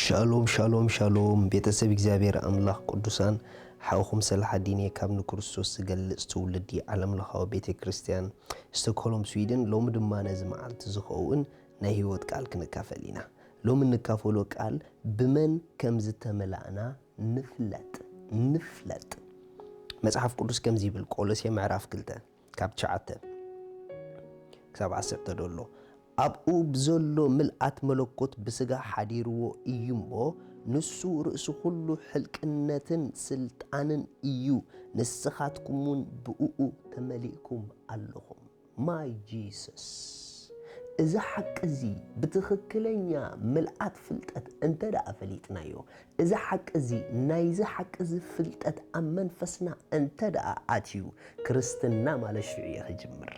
ሻሎም ሻሎም ሻሎም፣ ቤተሰብ እግዚኣብሔር ኣምላኽ ቅዱሳን፣ ሓውኹም ሰላሓዲን እየ ካብ ንክርስቶስ ዝገልጽ ትውልዲ ዓለምለኻዊ ቤተ ክርስቲያን ስቶክሆልም ስዊድን። ሎሚ ድማ ነዚ መዓልቲ ዝኸውን ናይ ህይወት ቃል ክንካፈል ኢና። ሎሚ እንካፈሎ ቃል ብመን ከም ዝተመላእና ንፍለጥ። ንፍለጥ። መጽሓፍ ቅዱስ ከምዚ ይብል፣ ቆሎሴ ምዕራፍ ክልተ ካብ ትሽዓተ ክሳብ ዓሰርተ ደሎ፣ ኣብኡ ብዘሎ ምልኣት መለኮት ብስጋ ሓዲርዎ እዩ እሞ፣ ንሱ ርእሲ ኩሉ ሕልቅነትን ስልጣንን እዩ። ንስኻትኩም እውን ብእኡ ተመሊእኩም ኣለኹም። ማይ ጂሰስ። እዚ ሓቂ እዚ ብትኽክለኛ ምልኣት ፍልጠት እንተ ደኣ ፈሊጥናዮ፣ እዚ ሓቂ እዚ፣ ናይዚ ሓቂ እዚ ፍልጠት ኣብ መንፈስና እንተ ደኣ ኣትዩ፣ ክርስትና ማለት ሽዑ እዩ ክጅምር።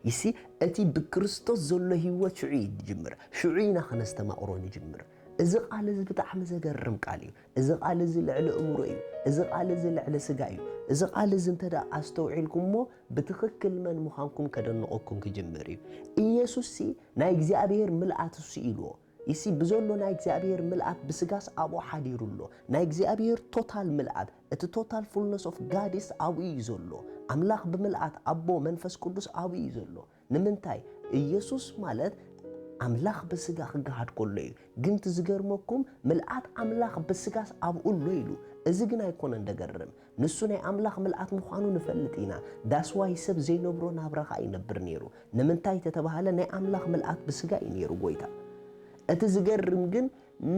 ይሲ፣ እቲ ብክርስቶስ ዘሎ ህይወት ሽዑ እዩ ዝጅምር። ሽዑ ኢና ከነስተማቕሮ ንጅምር። እዚ ቃል እዚ ብጣዕሚ ዘገርም ቃል እዩ። እዚ ቃል እዚ ልዕሊ እምሮ እዩ። እዚ ቃል እዚ ልዕሊ ስጋ እዩ። እዚ ቃል እዚ እንተ ደኣ ኣስተውዒልኩሞ፣ ብትኽክል መን ምዃንኩም ከደንቐኩም ክጅምር እዩ። ኢየሱስ ሲ ናይ እግዚኣብሔር ምልኣት እሱ ኢልዎ። ይሲ፣ ብዘሎ ናይ እግዚኣብሔር ምልኣት ብስጋስ ኣብኡ ሓዲሩ ኣሎ። ናይ እግዚኣብሔር ቶታል ምልኣት፣ እቲ ቶታል ፉልነስ ኦፍ ጋድስ ኣብኡ እዩ ዘሎ። ኣምላኽ ብምልኣት ኣቦ መንፈስ ቅዱስ ኣብኡ እዩ ዘሎ። ንምንታይ? ኢየሱስ ማለት ኣምላኽ ብስጋ ክገሃድ ከሎ እዩ። ግን እቲ ዝገርመኩም፣ ምልኣት ኣምላኽ ብስጋስ ኣብኡ ኣሎ ኢሉ። እዚ ግን ኣይኮነን ደገርም። ንሱ ናይ ኣምላኽ ምልኣት ምዃኑ ንፈልጥ ኢና። ዳስዋይ ሰብ ዘይነብሮ ናብራ ኸኣ ይነብር ነይሩ። ንምንታይ ተተባህለ፣ ናይ ኣምላኽ ምልኣት ብስጋ እዩ ነይሩ ጎይታ። እቲ ዝገርም ግን፣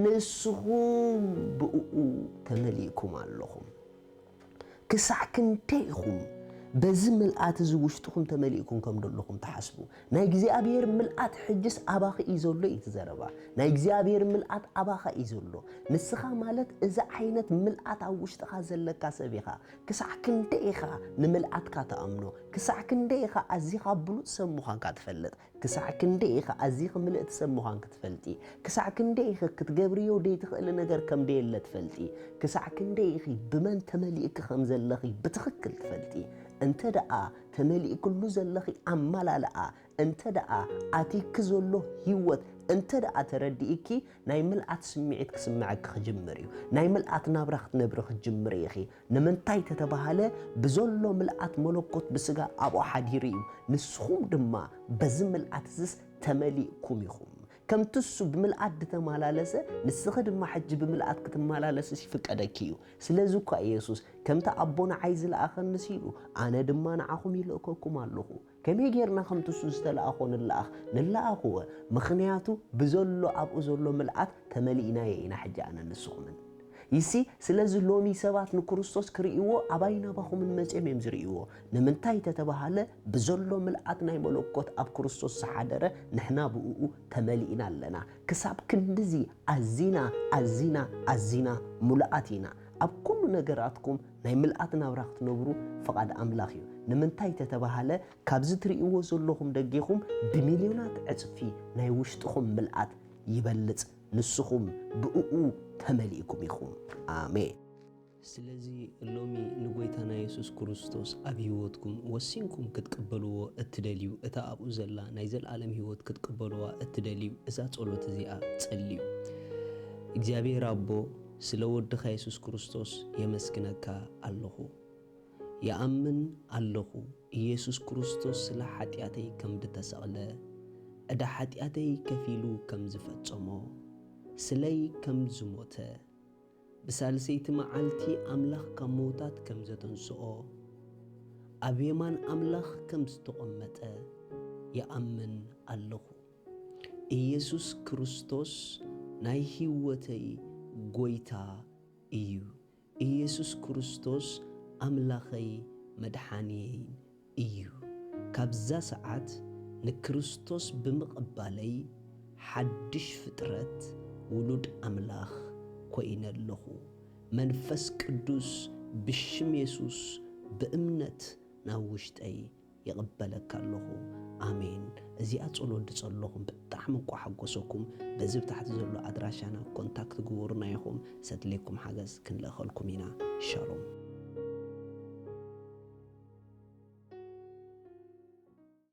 ንስኹም ብእኡ ተመሊእኩም ኣለኹም። ክሳዕ ክንደይ ኢኹም በዚ ምልኣት እዚ ውሽጥኹም ተመሊእኩም ከም ዘለኹም ትሓስቡ? ናይ እግዚኣብሔር ምልኣት ሕጅስ ኣባኺ እዩ ዘሎ እዩ እቲ ዘረባ። ናይ እግዚኣብሔር ምልኣት ኣባኻ እዩ ዘሎ። ንስኻ ማለት እዚ ዓይነት ምልኣት ኣብ ውሽጥኻ ዘለካ ሰብ ኢኻ። ክሳዕ ክንደይ ኢኻ ንምልኣትካ ትኣምኖ? ክሳዕ ክንደይ ኢኻ ኣዚኻ ብሉጽ ሰብ ምዃንካ ትፈልጥ? ክሳዕ ክንደይ ኢኻ ኣዚኺ ምልእቲ ሰብ ምዃንኪ ትፈልጢ? ክሳዕ ክንደይ ኢኺ ክትገብርዮ ደይትኽእሊ ነገር ከም ደየለ ትፈልጢ? ክሳዕ ክንደይ ኢኺ ብመን ተመሊእኪ ከም ዘለኺ ብትኽክል ትፈልጢ? እንተ ደኣ ተመሊእክሉ ዘለኺ ኣመላልኣ፣ እንተ ደኣ ኣቲኪ ዘሎ ህይወት እንተ ደኣ ተረዲእኪ፣ ናይ ምልኣት ስምዒት ክስምዐኪ ክጅምር እዩ። ናይ ምልኣት ናብራ ክትነብሪ ክትጅምሪ ኢኺ። ንምንታይ ተተባህለ፣ ብዘሎ ምልኣት መለኮት ብስጋ ኣብኡ ሓዲሩ እዩ። ንስኹም ድማ በዚ ምልኣት እዝስ ተመሊእኩም ኢኹም። ከምቲ እሱ ብምልኣት ዝተመላለሰ፣ ንስኺ ድማ ሕጂ ብምልኣት ክትመላለሲ ይፍቀደኪ እዩ። ስለዚ እኳ ኢየሱስ፣ "ከምቲ ኣቦ ንዓይ ዝለኣኸኒስ" ኢሉ፣ "ኣነ ድማ ንዓኹም ይልእከኩም ኣለኹ።" ከመይ ጌርና ከምቲ እሱ ዝተለኣኾ ንለኣኽ? ንለኣኽዎ። ምኽንያቱ ብዘሎ ኣብኡ ዘሎ ምልኣት ተመሊእናዮ ኢና ሕጂ ኣነ ንስኹምን። ይሲ፣ ስለዚ ሎሚ ሰባት ንክርስቶስ ክርእይዎ ኣባይ ናባኹምን መጺኦም እዮም ዝርእይዎ። ንምንታይ ተተባሃለ ብዘሎ ምልኣት ናይ መለኮት ኣብ ክርስቶስ ዝሓደረ ንሕና ብእኡ ተመሊእና ኣለና። ክሳብ ክንድዚ ኣዚና፣ ኣዚና፣ ኣዚና ሙሉኣት ኢና። ኣብ ኩሉ ነገራትኩም ናይ ምልኣት ናብራ ክትነብሩ ፍቓድ ኣምላኽ እዩ። ንምንታይ ተተባሃለ ካብዚ ትርእይዎ ዘለኹም ደጌኹም ብሚልዮናት ዕጽፊ ናይ ውሽጥኹም ምልኣት ይበልጽ። ንስኹም ብእኡ ተመሊእኩም ኢኹም። ኣሜን። ስለዚ ሎሚ ንጎይታና የሱስ ክርስቶስ ኣብ ህይወትኩም ወሲንኩም ክትቅበልዎ እትደልዩ፣ እታ ኣብኡ ዘላ ናይ ዘለኣለም ህይወት ክትቅበልዋ እትደልዩ፣ እዛ ጸሎት እዚኣ ጸልዩ። እግዚኣብሔር ኣቦ፣ ስለ ወድኻ የሱስ ክርስቶስ የመስግነካ ኣለኹ። ይኣምን ኣለኹ፣ ኢየሱስ ክርስቶስ ስለ ሓጢኣተይ ከም ዝተሰቕለ፣ ዕዳ ሓጢኣተይ ከፊሉ ከም ዝፈጸሞ፣ ስለይ ከም ዝሞተ፣ ብሳልሰይቲ መዓልቲ ኣምላኽ ካብ ምዉታት ከም ዘተንስኦ፣ ኣብ የማን ኣምላኽ ከም ዝተቐመጠ ይኣምን ኣለኹ። ኢየሱስ ክርስቶስ ናይ ህይወተይ ጐይታ እዩ። ኢየሱስ ክርስቶስ ኣምላኸይ መድሓንየይን እዩ። ካብዛ ሰዓት ንክርስቶስ ብምቕባለይ ሓድሽ ፍጥረት ውሉድ ኣምላኽ ኮይነ ኣለኹ። መንፈስ ቅዱስ ብሽም የሱስ ብእምነት ናብ ውሽጠይ ይቕበለካ ኣለኹ። ኣሜን። እዚኣ ጸሎት ዝጸለኹም ብጣዕሚ እንቋ ሓጎሰኩም። በዚ ብታሕቲ ዘሎ ኣድራሻና ኮንታክት ግበሩና ኢኹም። ሰድሌኩም ሓገዝ ክንልእኸልኩም ኢና። ሻሎም።